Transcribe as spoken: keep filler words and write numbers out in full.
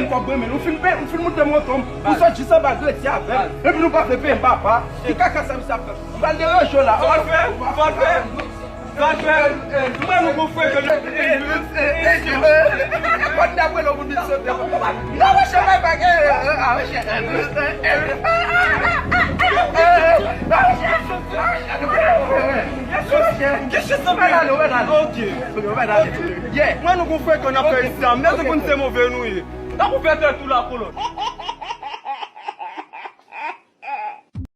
Kòb mwen, men nou fin peye, nou fin moute moto m. Ou sot jis anba gredi avè m. Epi nou pa vle peye m, papa. Ki kaka sa misye ap fè? M pral deranje w la. Sa w fè? Sa w fè? Sa w fè? Mwen nou gon frè ke nou. Kòd dapre lò moun vin sote. Non, monchè, bay bagay. Ah, monchè. Gen chans anpil. Ok. Mwen nou gon frè ke n ap fè isi a. Mèsi pou n se move nou ye. Tankou fè tèt ou la kolòn.